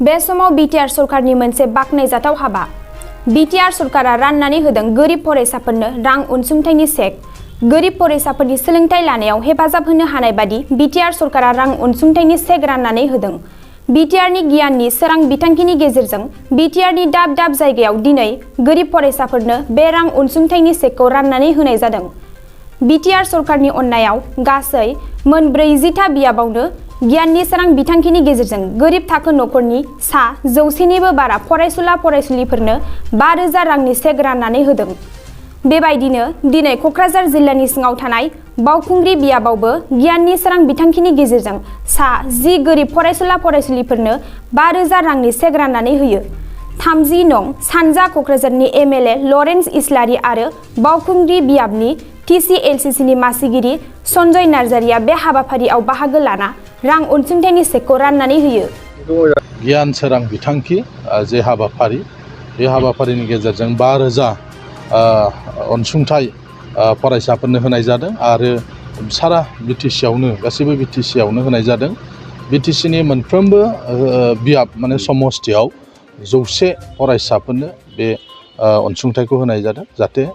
बे समाव बिटिआर सरकारनि मोनसे बाखनायजाथाव हाबा। बिटिआर सरकारा राननानै होदों गोरिब फरायसाफोरनो रां अनसुंथाइनि चेक। गोरिब फरायसाफोरनि सोलोंथाइ लानायाव हेफाजाब होनो हानाय बादि बिटिआर सरकारा रां अनसुंथाइनि चेक राननानै होदों। बिटिआरनि गियाननि सोरां बिथांखिनि गेजेरजों बिटिआरनि दाब दाब जायगायाव दिनै गोरिब फरायसाफोरनो बे रां अनसुंथाइनि चेकखौ राननानै होनाय जादों। बिटिआर सरकारनि अननायाव गासै मोन 40था बियाबावनो गियाननि सोरां बिथांखिनि गेजेरजों गोरिब थाखो नखरनि सा 100निबो बारा फरायसुला फरायसुलिफोरनो 5,000 रांनि चेक राननानै होदों। बेबायदिनो दिनै कक्राझार जिल्लानि सिङाव थानाय बावखुंग्रि बियाबावबो गियाननि सोरां बिथांखिनि गेजेरजों सा 10 गोरिब फरायसुला फरायसुलिफोरनो 5,000 रांनि चेक राननानै होयो। 30 नं सानजा कक्राझारनि एमएलए लरेन्स इस्लारि आरो बावखुंग्रि बियाबनि TCLCCनि मासिगिरि सन्जय नार्जारिया बे हाबाफारियाव बाहागो लाना रां अनसुंथाइनि चेकखौ राननानै होयो। गियान सोरां बिथांखि जे हाबाफारि बे हाबाफारिनि गेजेरजों 5,000 अनसुंथाइ फरायसाफोरनो होनाय जादों आरो सारा बिटिसिआवनो गासैबो बिटिसिआवनो होनाय जादों। बिटिसिनि मोनफ्रोमबो बियाब माने समस्थियाव 100 फरायसाफोरनो बे अनसुंथाइखौ होनाय जादों जाहाथे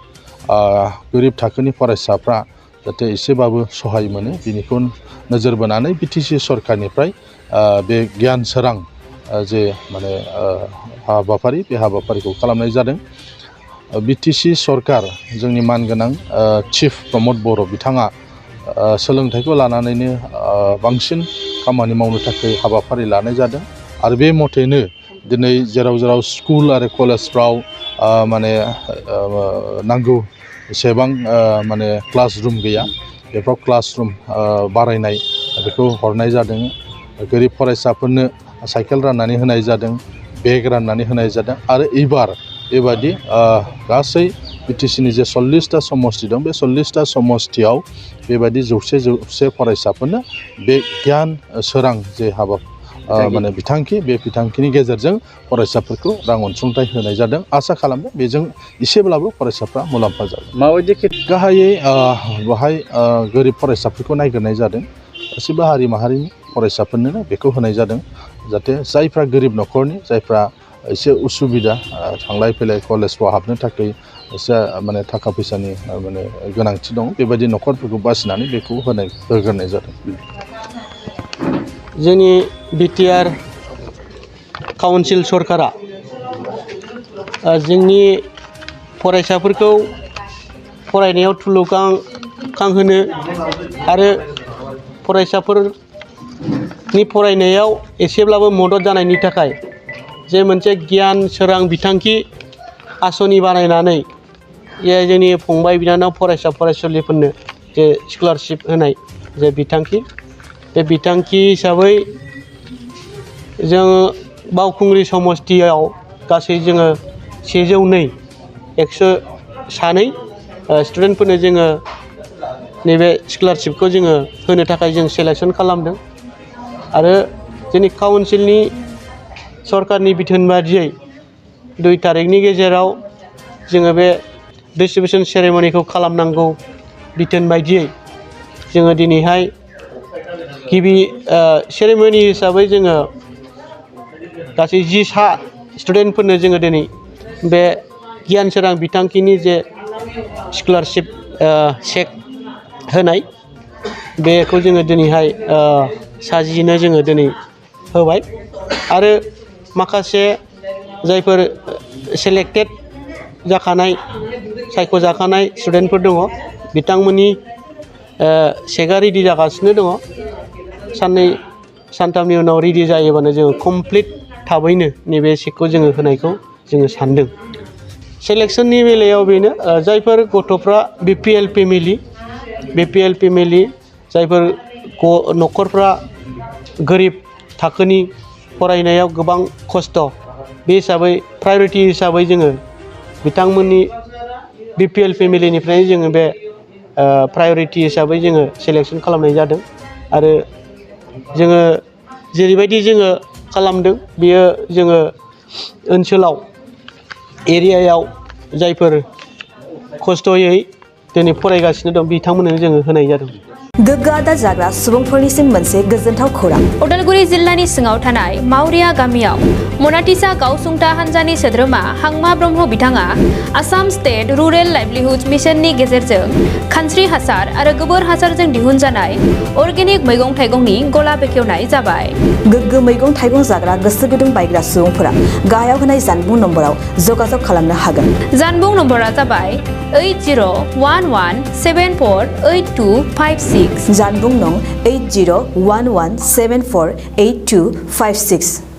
गोरिब थाखोनि फरायसाफ्रा जाहाथे एसेबाबो सहाय मोनो बिनिखौ नोजोर बोनानै बिटिसि सरकारनिफ्राय बे गियान सोरां जे माने हाबाफारि बे हाबाफारिखौ खालामनाय जादों। बिटिसि सरकार जोंनि मानगोनां चिफ प्रमद बर' बिथाङा सोलोंथाइखौ लानानैनो बांसिन खामानि मावनो थाखाय हाबाफारि लानाय जादों आरो बे मथेनो दिनै जेराव जेराव स्कुल आरो कलेजफ्राव माने नांगौ एसेबां माने क्लास रुम गैया बेफ्राव क्लास रुम बारायनाय बेखौ हरनाय जादों। गोरिब फरायसाफोरनो साइकेल राननानै होनाय जादों, बेग राननानै होनाय जादों आरो एबार बेबादि गासै बिटिसिनि जे 40टा समस्ति दं बे 40टा समस्तियाव बेबायदि 100 फरायसाफोरनो बे गियान सोरां जे हाबा माने बिथांखि बे बिथांखिनि गेजेरजों फरायसाफोरखौ रां अनसुंथाइ होनाय जादों। आसा खालामदों बेजों एसेब्लाबो फरायसाफ्रा मुलाम्फा जागोन। माबायदि गाहायै बेहाय गोरिब फरायसाफोरखौ नायगिरनाय जादों। गासैबो हारि माहारिनि फरायसाफोरनो बेखौ होनाय जादों जाहाथे जायफ्रा गोरिब न'खरनि जायफ्रा एसे उसुबिदा थांलाय फैलाय कलेजफ्राव हाबनो थाखाय एसे माने थाखा फैसानि माने गोनांथि दं बेबायदि न'खरफोरखौ बासिनानै बेखौ होग्रोनाय जादों। जोंनि बिटिआर काउन्सिल सरकारा जोंनि फरायसाफोरखौ फरायनायाव थुलुंगाखांहोनो आरो फरायसाफोरनि फरायनायाव एसेब्लाबो मदद जानायनि थाखाय जे मोनसे गियान सोरां बिथांखि आसनि बानायनानै जे जोंनि फंबाय बिनानाव फरायसा फरायसुलिफोरनो जे स्कलारशिप होनाय जे बिथांखि बे बिथांखि हिसाबै जोङो बावखुंग्रि समस्तियाव गासै जोङो 102 स्टुडेन्टफोरनो जोङो नैबे स्कलारशिपखौ जोङो होनो थाखाय जों सेलेक्सन खालामदों आरो जोंनि काउन्सिलनि सरकारनि बिथोन बादियै 2 तारिखनि गेजेराव जोङो बे डिस्ट्रिबिउसन सेरेमनिखौ खालामनांगौ बिथोन बायदियै जोङो दिनैहाय गिबि सेरेमनि हिसाबै जोङो गासै 10 स्टुडेन्टफोरनो जोङो दिनै बे गियान सोरां बिथांखिनि जे स्कलारशिप चेक होनाय बेखौ जोङो दिनैहाय साजिनो जोङो दिनै होबाय आरो माखासे जायफोर सेलेक्टेड जाखानाय सायख'जाखानाय स्टुडेन्टफोर दङ बिथांमोननि चेकआ रेडि जागासिनो दङ। साननै सानथामनि उनाव रेडि जायोबानो जोङो कमप्लिट थाबैनो नैबे चेकखौ जोङो होनायखौ जोङो सानदों। सेलेक्सननि बेलायाव बेनो जायफोर गथ'फ्रा BPL फेमिलि जायफोर न'खरफ्रा गोरिब थाखोनि फरायनायाव गोबां खस्थ' बे हिसाबै प्रायरिटि हिसाबै जोङो बिथांमोननि BPL फेमिलिनिफ्राय जोङो बे प्रायरिटि हिसाबै जोङो सेलेक्सन खालामनाय जादों आरो जोङो जेरैबायदि जोङो खालामदों बेयो जोङो ओनसोलाव एरियायाव जायफोर खस्थ'यै दिनै फरायगासिनो दं बिथांमोननो जोङो होनाय जादों। गोग्गो आदार जाग्रा सुबुंफोरनिसिम मोनसे गोजोनथाव खौरां। उदालगुरि जिल्लानि सिङाव थानाय मावरिया गामियाव मनाटिसा गावसुंथा हान्जानि सोद्रोमा हांमा ब्रह्म बिथाङा आसाम स्टेट रुरेल लाइभलिहुड मिशननि गेजेरजों खानस्रि हासार आरो गोबोर हासारजों दिहुनजानाय अर्गेनिक मैगं थाइगंनि गला बेखेवनाय जाबाय। गोग्गो मैगं थाइगं जाग्रा गोसो गुदुं बायग्रा सुबुंफोरा गाहायाव होनाय जानबुं नम्बराव जगाजग खालामनो हागोन। जानबुं नम्बरा जाबाय 8011748256। जानबुं नं 8011748256।